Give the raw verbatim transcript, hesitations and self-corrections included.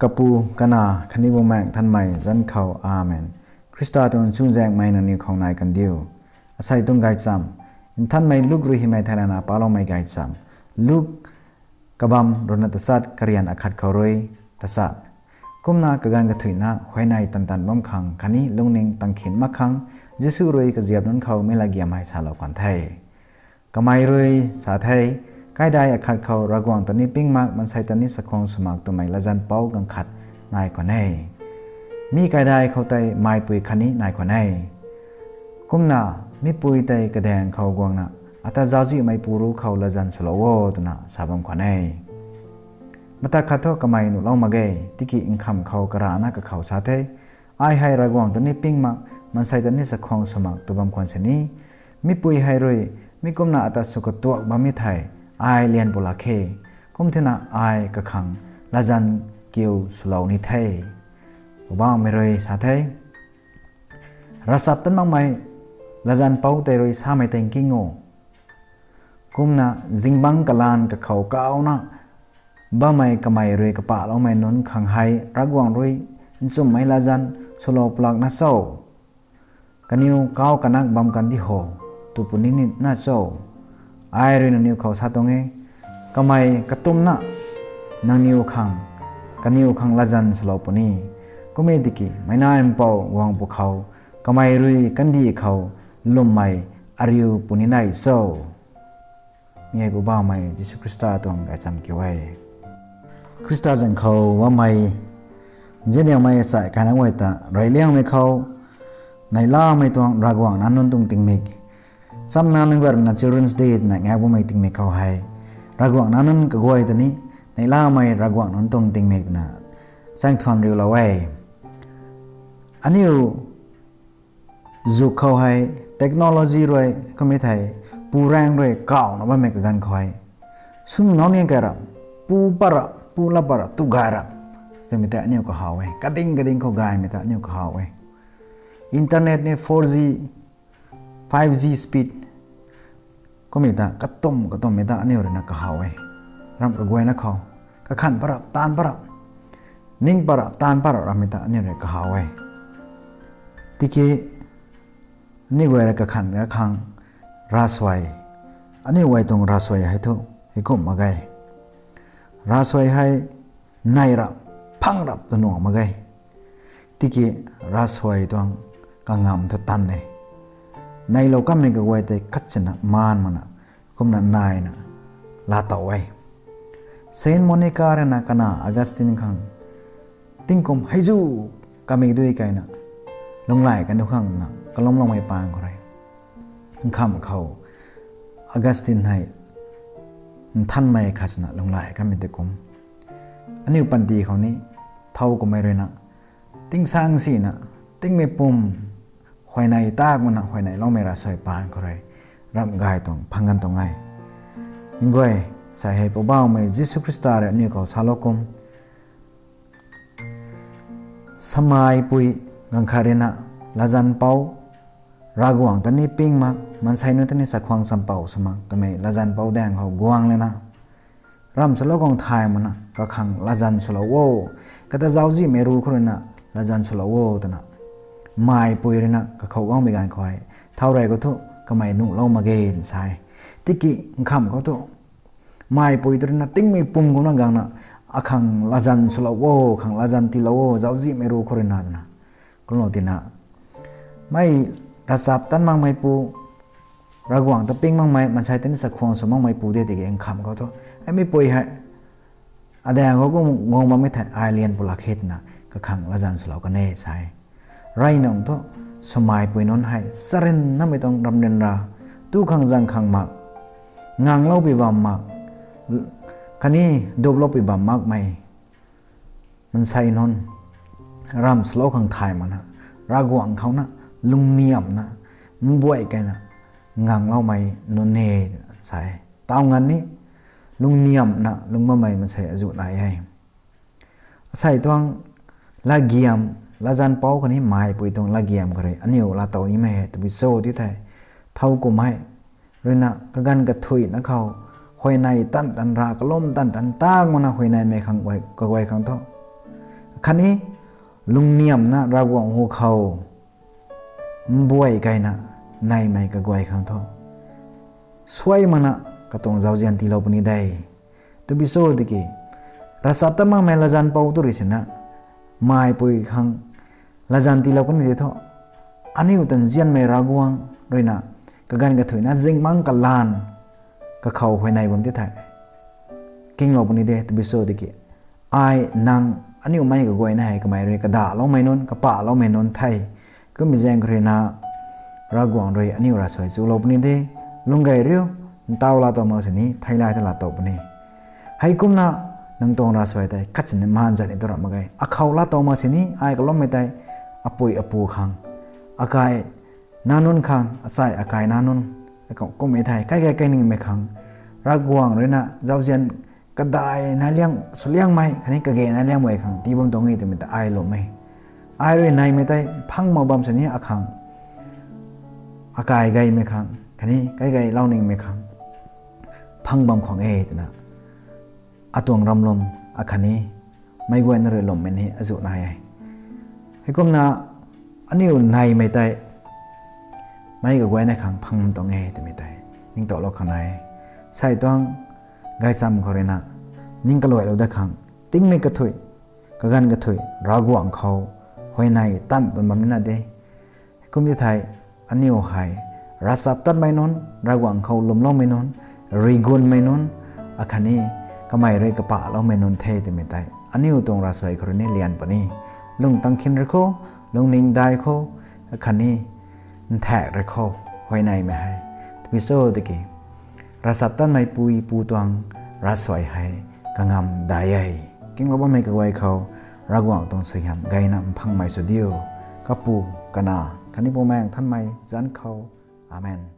Kapu, Kanac khatni Bumaengh Nthanmei zanc khou, Amen. Khrista tuang chuzaenghmei nangniw khou nai kandiu. Asei tuang gaychamv, Nthanmei Luk rui hymei thei lana paloumei gaychamv. Luk, kabamv ruhna tachat, karian akhat khou rui tachat. Kumna kaganv kathuicna huayney tan tan bam khang khatni lungning tangkhin mak khang, Jisu rui kaziap nunc khou mi latgiam hei salou kan the. Kamei rui sa the, kaidai akhat khou Ravguangc ta ni ping mak, maansei ta ni chakhwang sw mak twmei latzan pou ganv khat nai khwan e. Mi kaidai khou tei maipui khatni nai khwan e. Kumna mipui tei kadaeng khou guangna, ata zauczihmeipu ruc khou latzan swlou o twna sa bam khwan e. Mata khat thu kamei nuhlou mak ge, tiki nkham khou karana kakhou sa the, ai hei Ravguangc ta ni ping mak, maansei ta ni chakhwang sw mak tw bam khwan sini, mipui hei rui mi kumna ata sw katuak bammei thei, ai lian pw lak khe. Kum thena ai kakhang latzan kiu swlou ni the. Poubauhmei rui sa the, ravchaptatmei latzan pou tei rui samei tei nking o. Kumna zingbangc kalanv kakhou kauna bammei kamei rui kapahloumei nunc khang hei Ravguangc rui nchumhmei latzan swlou plakna cho? Kaniw kau kanak bam kandi ho, tw puni nina cho? Ai rui nangniw khou sa tuang e, kamei katumna nangniw khang, kaniw khang latzan swlou puni. Kum e tiki Meic Nac Mpouh guang pwkhou, kamei rui kandih khou lwmmei ariu puni nai cho? Mi hei Poubauhmei Jisu Khrista tuang gaychamv kiu e. Khrista zanc khou bammei, nzianliangmei achai kainac guay ta reyliangmei khou, neihlamei tuang Ravguangc nac nunc tuang tingmik, chamna nunc guay ruina Children's Day twna ngak bammei tingmik khou hei, Ravguangc nac nunc kaguay ta ni neihlamei Ravguangc nunc tuang tingmik twna chaeng thuan riulou e. Aniu zuk khou hei technology rui kummei thei, pu raeng rui kawna bammei kaganv khou hei, swn nau ni kai ra, pu pat ra, pu lat pat ra, tu gay ra twmei ta aniu kahaw e. Kading kading khou gaymei ta aniu kahaw e. Internet ni four G, five G speed kummei ta katum katummei ta aniu ruina kahaw e. Ramh kaguayna khou kakhan pat ra, taanv pat ra, ning pat ra, taanv pat ra ramei ta aniu rui kahaw e. Tiki aniu guay rui kakhan kakhang ravsuai, aniu guay tuang ravsuai hei thu heikum mak ge. Ravsuai hei nei ra, phang ra tw nuang mak ge. Tiki ravsuai tuang kangam thu tan e. Neilou kanmei kaguay tei khat sina maan mana, kumna naina laatow e. Saint Monica ruina Kanac Augustine khang tingkum heizu kamei dui kaina lunghlaic kanu khang na kalumloumei paan khou rui, nkham khou Augustine hei nthanmei khat swna lunghlaic kamei tei kum, aniu panty khou ni thow kummei ruina, tingsaeng sina, tingmei pum, huayney tak mana huayneyloumei ravsuai paan khou rui ramh gay tuang phang gan tuang e. Nguay, sa hei Poubauhmei Jisu Khrista rui aniu khou salou kum, samaipui ganv khat ruina latzan pou, Ravguangc ta ni ping mak, maansei nunc ta ni chakhwang champou sw mak twmei latzan pou daeng khou guang lana, ramh swlou khang thay mana kakhang latzan swlou o, kata zauczihmei ruc khou ruina latzan swlou o twna, maipui ruina kakhou guangmei ganv khou hei, thow rey khou thu kamei nuhlou mak ge sa e. Tiki nkham khou thu maipui tu ruina tingmei pum kumna gangna, akhang latzan swlou o, khang latzan tiilou o, zauczihmei ruc khou ruina twna, kumlou tina, mei ravchaptat makmeipu, Ravguangc ta ping makmei, maansei ta ni chakhwang sw makmeipu de tiki nkham khou thu, hei mipui hei adaeng khou kum guang bammei thei ai lian pw lak khe twna kakhang latzan swlou kan e sa e. Rey nungc thu, swmaipui nunc hei charynmei tuang ramh ryanra, tu khang zaeng khang mak, nganglou pui bam mak, khatni duplou pui bam makmei maansei nunc ramh swlou khang thay mana, Ravguangc khouna lungniamhna, mbuay keyna ngangloumei nunc e sa e. Taw nganv ni lungniamhna lung bammei maansei azuh nai e. Asei tuang latgiam, latzan pou khatni maipui tuang latgiam khou rui aniu laatow nimei hei tabui cho ti thei, thow kummei ruina kaganv kathuicna khou huayney tan tan, rav kalum tan tan, tak mana huayneymei khang guay, kaguay khang thu Khatni lungniamna Ravguangc hu khou mbuay kayna neimei kaguay khang thu suai makna katuang zauzian tiilou puni de. Tabui cho tiki, ravchaptat makmei latzan pou tu rui sina, maipui khang latzan tiilou kani de thu, aniu ta nzianmei Ravguangc ruina kaganv kathuicna zingmang kalan kakhou huayney bam ti thei kinglou puni de. Tabui cho tiki, ai nang aniu mei kaguayna hei kamei rui kadaloumei nunc, kapahloumei nunc the. Kummei zaeng khou ruina Ravguangc rui aniu ravsuai chulou puni de. Lung gay riu, ntaw laa tow mak sini theilay ta laa tow puni. Heikumna nang tuang ravsuai tei khat sini maan zat ni tu ramh mak ge. Akhou laa tow mak sini ai kalummei tei apui apu khang, akai nac nunc khang, achai akai nac nunc, kummei thei kai gay kai ningmei khang, Ravguangc ruina zauzian kadai nai liang, suliangmei khatni kage nai liangmei khang tii bam tuang e twmei ta ai lwm e. Ai rui neimei tei phang mak bam sini akhang, akai gaymei khang khatni kai gaylou ningmei khang phang bam khwang e twna atuang ramlum akhatni meic guayna rui lwmmei ni azuh nai e. Heikumna aniu neimei tei meic kaguayna khang phang bam tuang e twmei tei ningtowlou khang nai e. Sei tuang gaychamv khou ruina ning kaluailou dat khang, tingmei kathuic, kaganv kathuic Ravguangc khou huayney tan tan bam nina de. Kum ti thei, aniu hei ravchaptatmei nunc, Ravguangc khou lwmloumei nunc, rigunmei nunc, akhatni kamei rui kapahloumei nunc the twmei tei aniu tuang ravsuai khou rui ni lian puni. Lung tang khin rui khou, lungning dai khou, akhatni nthaek rui khou huayneymei hei tabui cho tiki, ravchaptatmei pui pu tuang ravsuai hei kangam dai e. Kinglou bammei kaguay khou Ravguangc tuang suaihiam gayna mphangmei sw diu. Kapu, Kanac khatni Bumaengh Nthanmei zanc khou. Amen.